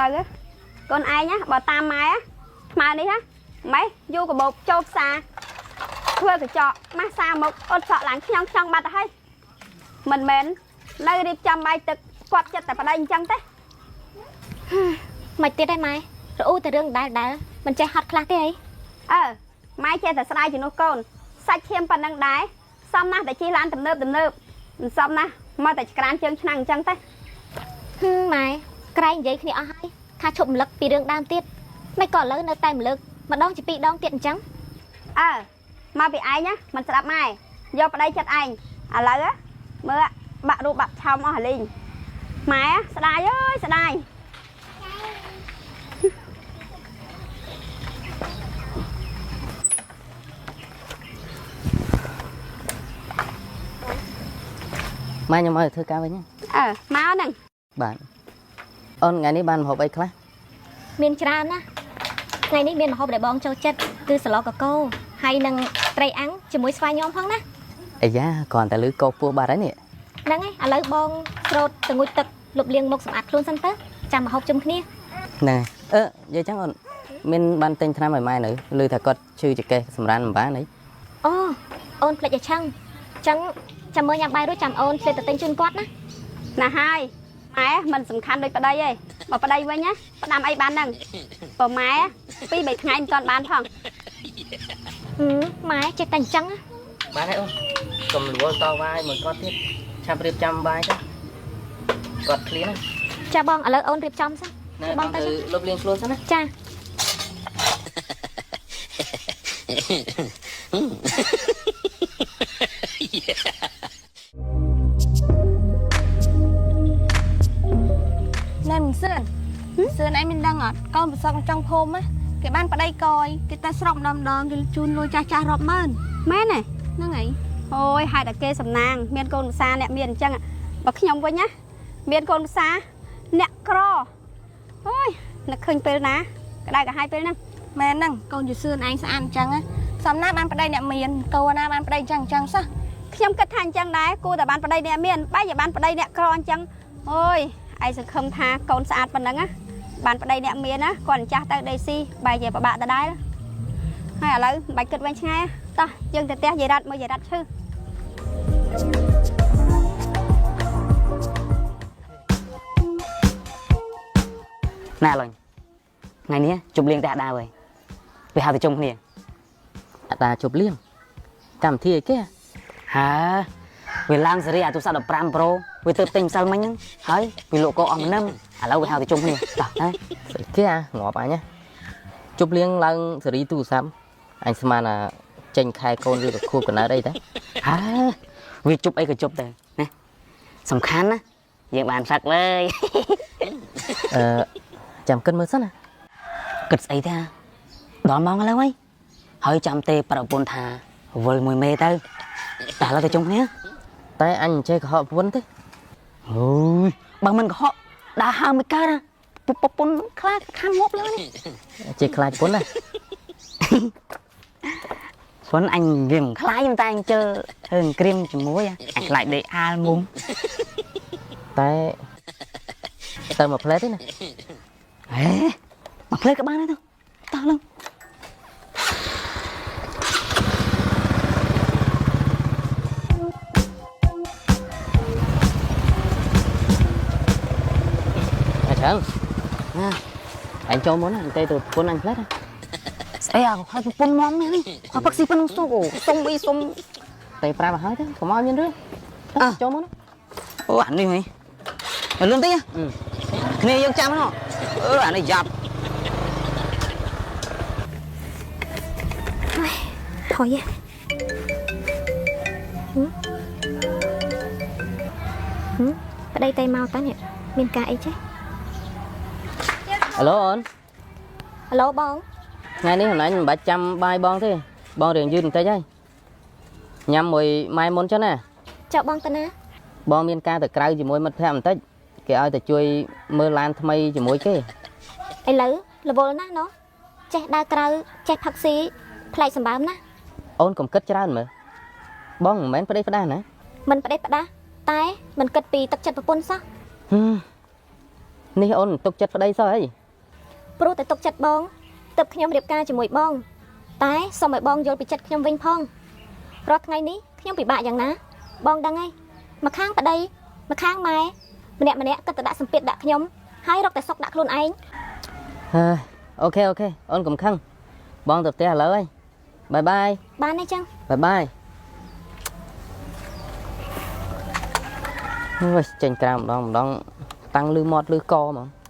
ទៅកូនឯងណាបើតាមម៉ែថ្មនេះណាម៉េះយូរកបោកចូលផ្សារធ្វើកញ្ចក់ម៉ាស់សាមុខអត់សក់ឡើងខ្ញងខ្ញងបាត់ទៅហើយមិនមែននៅរៀបចំបាយទឹកគាត់ចិត្តតែប្តីអញ្ចឹងទេ មិនទៀតទេម៉ែរអ៊ូតែរឿងដែលដែលមិនចេះហត់ខ្លះទេអី អើម៉ែចេះតែស្ដាយជំនួសកូនសាច់ឈាមប៉ុណ្ណឹងដែរសមណាស់តែជិះឡានទំនើបទំនើបមិនសមណាស់មកតែឆ្ក្រានជើងឆ្នាំងអញ្ចឹងទេ ហឹមម៉ែក្រែងនិយាយគ្នាអស់ហើយថាឈប់រំលឹកពីរឿងដើមទៀតមិនក៏ឥឡូវនៅតែរំលឹកម្ដងជាពីរដងទៀតអញ្ចឹង អើមកពីឯងណាមិនស្ដាប់ម៉ែយកប្តីចិត្តឯងឥឡូវណាមើលបាក់រូបបាក់ឆោមអស់អាលីងម៉ែស្ដាយអើយស្ដាយ ម៉ែខ្ញុំឲ្យធ្វើការវិញណា អើមកហ្នឹង បាទអូនថ្ងៃនេះបានម្ហូបអីខ្លះ មានច្រើនណាស់ថ្ងៃនេះមានម្ហូបដែលបងចូលចិត្តគឺសឡកកោហើយនឹងត្រីអាំងជាមួយស្វាយញោមផងណា អាយ៉ាគ្រាន់តែលឺកោពោះបាត់ហើយនេះ ហ្នឹងហើយឥឡូវបងស្រោតទៅងូតទឹកលុបលាងមុខសម្អាតខ្លួនសិនទៅចាំម្ហូបជុំគ្នា ហ្នឹងហើយអឺនិយាយចឹងអូនមានបានទិញថ្នាំឲ្យម៉ែនៅឮថាគាត់ឈឺចង្កេះសម្រានមិនបានអី អូអូនភ្លេចឲ្យឆឹងអញ្ចឹងចាំមើលញ៉ាំបាយរួចចាំអូនឆ្លៀតទៅទិញជូនគាត់ណា ណាហើយម៉ែមិនសំខាន់ដូចប្តីទេបើប្តីវិញណាផ្ដាំអីបានហ្នឹងបើម៉ែពីរបីថ្ងៃមិនទាន់បានផង ហឹមម៉ែចេះតែអញ្ចឹងណា បានហើយអូនកុំលួលតវ៉ាមួយគាត់ទៀតឆាប់រៀបចំបាយទៅគាត់ឃ្លានណា ចាបងឥឡូវអូនរៀបចំសិន ណែបងទៅលុបលាងខ្លួនសិនណា ចា ណែមិនសឿនសឿនឯងមានដឹងអត់កូនប្រសងចង់ភូមិណាគេបានប្តីកយគេទៅស្រុកម្ដងម្ដងគេជូនលុយចាស់ចាស់រាប់ម៉ឺន មែនទេ ហ្នឹងហើយ អូយហេតុតែគេសំណាងមានកូនភាសាអ្នកមានអញ្ចឹងបើខ្ញុំវិញណាមានកូនភាសាអ្នកក្រអូយនឹកឃើញពេលណាក្តៅក្រហាយពេលហ្នឹង មែនហ្នឹងកូនជាសឿនឯងស្អាតអញ្ចឹងណាសំណាបានប្តីអ្នកមានកូនណាបានប្តីអញ្ចឹងអញ្ចឹងសោះ ខ្ញុំគិតថាអញ្ចឹងដែរគួរតែបានប្តីអ្នកមានបែរជាបានប្តីអ្នកក្រអញ្ចឹងអូយឯងសង្ឃឹមថាកូនស្អាតប៉ុណ្ណឹងណាបានប្តីអ្នកមានណាគាត់អញ្ចាស់ទៅដីស៊ីបែរជាពិបាកដដែលហើយឥឡូវមិនបាច់គិតវែងឆ្ងាយតោះយើងទៅផ្ទះយាយរ៉ាត់មើលយាយរ៉ាត់ឈឺ ណាឡុញថ្ងៃនេះជប់លៀងតែអាដាវហើយវាហៅទៅជុំគ្នា អតាជប់លៀងកម្មវិធីអីគេ ហើវាឡើងសេរីអាទូរស័ព្ទ15 Pro វាទៅទិញម្សិលមិញហ្នឹងហើយវាលក់កោអស់មិននឹមឥឡូវវាហៅទៅជុំគ្នាតោះទៅ ស្អីគេអាងាប់អញណាជប់លៀងឡើងសេរីទូរស័ព្ទអញស្មានថាចេញខែកូនឬក៏ខួបកណើតអីតា ហើវាជប់អីក៏ជប់ទៅណាសំខាន់ណាយើងបានផឹកលើយ អឺចាំគិតមើលសិនណា គិតស្អីទេហ่าដល់ម៉ោងឥឡូវហើយហើយចាំទេប្រពន្ធថាវិលមួយមេទៅតោះឥឡូវទៅជុំគ្នា តែអញមិនចេះកុហកប្រពន្ធទេ អូយបើមិនកុហកដើរហើមមិនកើតណាប្រពន្ធខ្លាចខាំងាប់លើនេះ ចេះខ្លាចប្រពន្ធណា ព្រោះអញវាមិនខ្លាចតែអញជើធ្វើក្រៀមជាមួយអញខ្លាចដេកអាលមុំ តែទៅមួយផ្លែទេណា ហេមកភ្លើក៏បានដែរទៅតោះឡើង អាច្រើនណាអញចូលមុនណាអញទៅទៅប្រពន្ធអញផ្លែណា ស្អីអាខ្លាចប្រពន្ធមមនេះខ្លាចផឹកស៊ីប៉ុណ្ណឹងស៊ូសុំអីសុំ តែប្រាប់ឲ្យហើយទៅកុំឲ្យមានរឿង អើ ចូលមុនណា អូអានេះហីលឿនតិចណាគ្នាយើងចាំហ្នឹងអឺអានេះយ៉ាប់ ថយហ៎ហឹមហឹមប្តីតែមកតានេះមានការអីចេះ អាឡូអូន ហៅឡូបង ថ្ងៃនេះខ្លួនឯងមិនបាច់ចាំបាយបងទេបងរៀងយឺតបន្តិចហើយញ៉ាំមួយម៉ែមុនចុះណា ចុះបងតាណា បងមានការទៅក្រៅជាមួយមិត្តភក្តិបន្តិចគេឲ្យទៅជួយមើលឡានថ្មីជាមួយគេ ឥឡូវរវល់ណាស់ណោះចេះដើរក្រៅចេះផឹកស៊ីប្លែកសម្បើមណាស់ អូនកុំគិតច្រើនមើលបងមិនមែនប្តេជ្ញាណា មិនប្តេជ្ញាតែមិនគិតពីទឹកចិត្តប្រពន្ធសោះ ហឹម នេះអូនទុកចិត្តប្តីសោះអី ព្រោះតែទុកចិត្តបងទើបខ្ញុំរៀបការជាមួយបង តែសូមឲ្យបងយល់ពីចិត្តខ្ញុំវិញផងរាល់ថ្ងៃនេះខ្ញុំពិបាកយ៉ាងណា បងដឹងហើយមកខាងប្តីមកខាងម៉ែម្នាក់ម្នាក់គិតតែដាក់សម្ពាធដាក់ខ្ញុំហើយរកតែសុកដាក់ខ្លួនឯង ហើយ OK OK អូនកុំខឹងបងទៅផ្ទះឥឡូវហើយ bye bye. បានទេចឹង? Bye bye. អូយចេញក្រៅម្ដងម្ដងតាំងលឺមាត់លឺកហ្មង។